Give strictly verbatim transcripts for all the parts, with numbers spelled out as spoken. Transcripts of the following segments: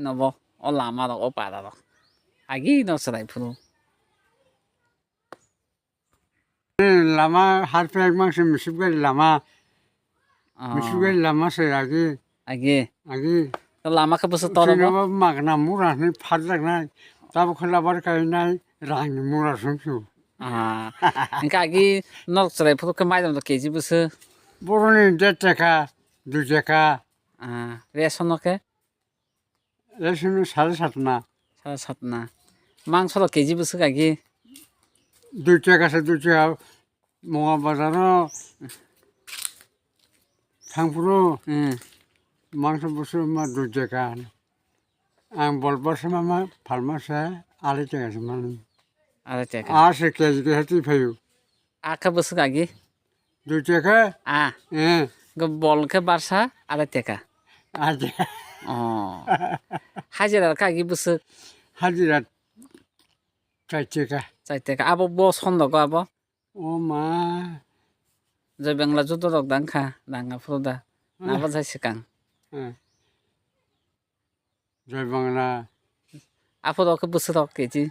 Nobo o lama rok o para rok. Agi no chwrai phuru. Lama harpek mangse misip gari lama. Ah. Misip gari lama se agi. Agi. Agi. To lama khe bwswk toro bo? Chini bo magna mura hwnwi pharjaknai. Tabuk khe labar kainai rangni mura songsu. Ah. Hwnkhe agi nok chwrai phuru khe mairum rok K G bwswk? Boroni der teka, dui teka. Ah. Ration no khe? Ration sare satna. Sare satna. Mangso rok K G bwswk agi? Dui teka se dui teka. Monga bazar o thangphuru. Hmm. Mangso bwswk ma dui teka. Ang bol bwswk ma ma phalma se arai teka se mani. Arai teka. A se K G khe twi phaio. A khe bwswk agi? Dui teka. A. Eh. Go bol khe barsa arai teka. Aja. Oh. Hajira khe agi bwswk? Hajira chai teka. Chai teka. Abo bo sondogo abo? O ma. Joi Bangla judo rok dang kha, dang aphuru da. Ah. Nabo jai swkang. Ah. Joi Bangla. Aphuru khe bwswk rok K G?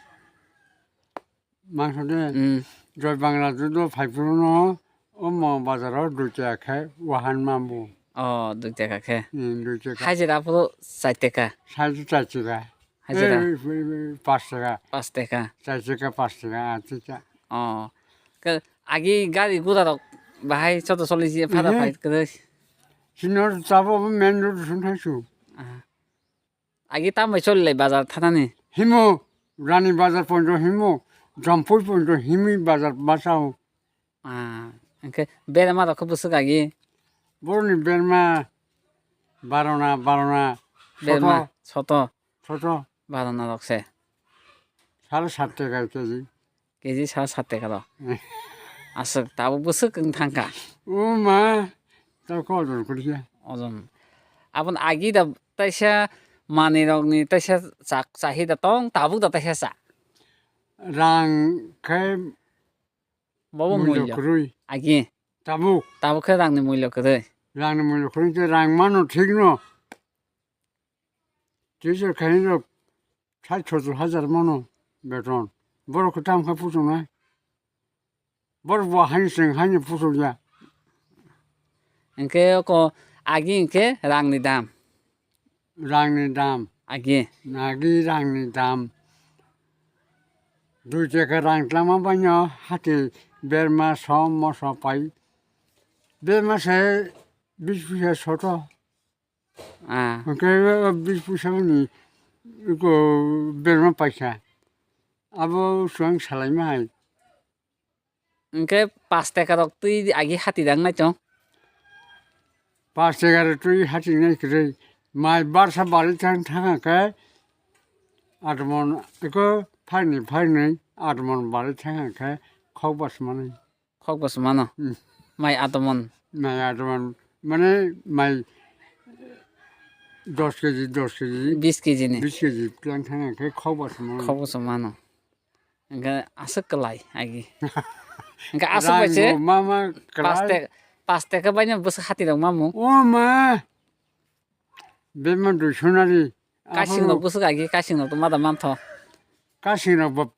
Mangso de. Hmm. Joi Bangla judo phai phuru no, o mo bazar o dui teka khe wahan mambu. Oh, dui teka khe. Hmm, dui teka. Hajira aphuru chai teka. Sai chai teka. Hajira? Eh, eh, eh, pas teka. Pas teka. Chai teka, pas teka, ah, teka. Oh. Ke agi gari gura rok bahai choto choli je phara Mhm. phai kwrwi. Sino tabo main road sun thaisu. Ah. Agi tambai choli lai bazar thanani. Himo, Rani bazar ponjo himo, Jampui ponjo himi bazar basao. Ah, hwnkhe berma rok khe bwswk agi? Boroni berma barona, barona, berma, soto. Soto. Soto. Barona rok se. Sare sat teka K G. K G sare sat teka rok. Eh. Aswk, tabuk bwswk wng thangkha. O ma, tabo khe ojon kwrwikha. Ojon. Aboni agi da taisa manwi rokni taisa chak, chahida tong, tabuk da taisa cha. Rang khe Bobo mulyo mulyo. Kwrwi. Agi. Tabuk. Tabuk khe rangni mulyo kwrwi. Rangni mulyo kwrwi khe rang mano thik no. Teacher khaini rok sat sottor hajar mano beton. Borok khe tamo khe puchungnai. Borok bo haini chwng haini puchukya. Hwnkhe oko agi hwnkhe rangni dam. Rangni dam. Agi. Agi rangni dam. Dui teka rang tlangma baino hati berma som moso pai. Berma se bis puisa soto. Ah. Hwnkhe o bis puisa ni iko berma paisa. Abo swang salaima hai. Hwnkhe pas teka rok twi agi hati dang nai chong? Pas teka rok twi hati nai kwrwi. Mai barsa bari thang thang khe atmon iko phaini phaini atmon bari thang khe khok bas mani. Khok bas mano. Hmm. Mai atmon. Mai atmon mane mai dos K G, dos K G. Bis K G ni. Bis K G tlang thang khe khok bas mano. Khok bas mano. Hwnkhe aswk kwlai agi. Hwnkhe aswk bai se Rang bo ma ma pas kwlai. Te-, pas teka baino bwswk hati rok mamu. O ma. Bema dui sonari. Kasing rok bwswk agi, kasing rok to ma da mantho. Kasing rok bo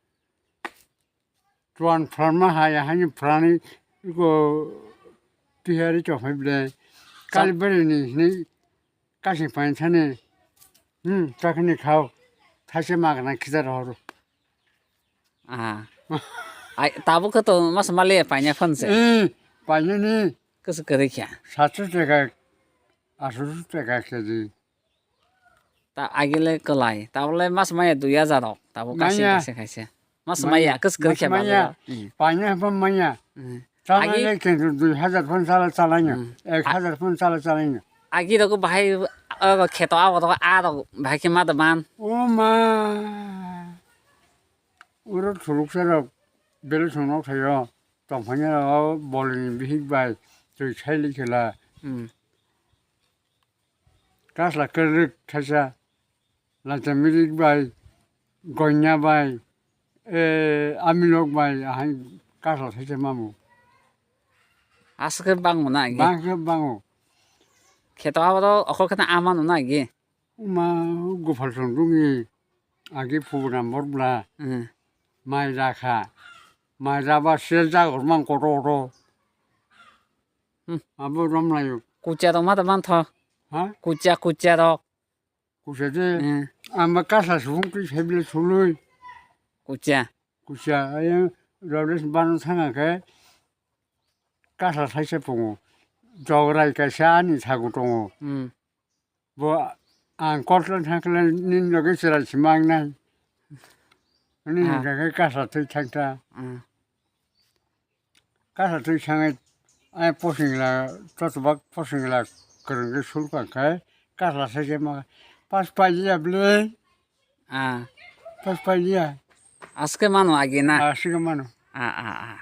tuan pharma hai, haini phrani iko tihari chok hai ble. Chak- Kali bari ni, ni kasing pain thani. Hmm, chakni khao. Thaise magna khidar horo. Ah. Ai, tabuk khe to mas mali paina phone se. Eh, paina ni. Kwswk kwrwi kha. Satso teka, aso teka K G. Ta agile kwlai. Tabole mas maya dui hajar rok. Tabuk kasing Maya. Kasing kaisa. Mas Maya. Maya, kwswk kwrwi kha Maya. Maya. Hmm. Paina pa maya. Hmm. Chala Agi- le kintu dui hajar phone chala chala nya. Hmm. Ek hajar phone chala chala nya. Agi rok bahai, uh, kheto abo rok a rok bahai khe ma da man. O ma. Uro thuluksa rok belu song nok thaio. Tongphanya rok bolni bihik bai twi sai li khela. Hmm. Kasla kwrwk thaisa. Lacha mirik bai, gonya bai, eh, amilok bai, ahai kasla thaisa mamu. Aswk khe bangmo na agi? Bang khe bango. Kheto abo to okhor khe na ama no na agi? Ma Gopal Chondroni agi phubuna morbla. Hmm. Mai rakha. Mai raba se jagor mang koto koto. Hmm. Abo romlayo. Kucha rok ma ta mantho. Ha? Kucha, kucha rok. Kucha de. Hmm. Ama kasa subung twi sebile sului. Kucha. Kucha, ayang Rajesh bano thanga khe kasa saisa pungo. Jograi kaisa ani thago tongo. Hmm. Bo ang kotlan thangkle nini loge chwrai si mangnai. Nini Ah. loge kasa twi thangta. Ah. Kasa twi sangai ai posingla, totobak posingla kwrwngwi sulka khai kasa saisa ma pas pailiya ble. Ah. Pas pailiya. Aske mano agi na? Ah, sige mano. Ah, ah, ah.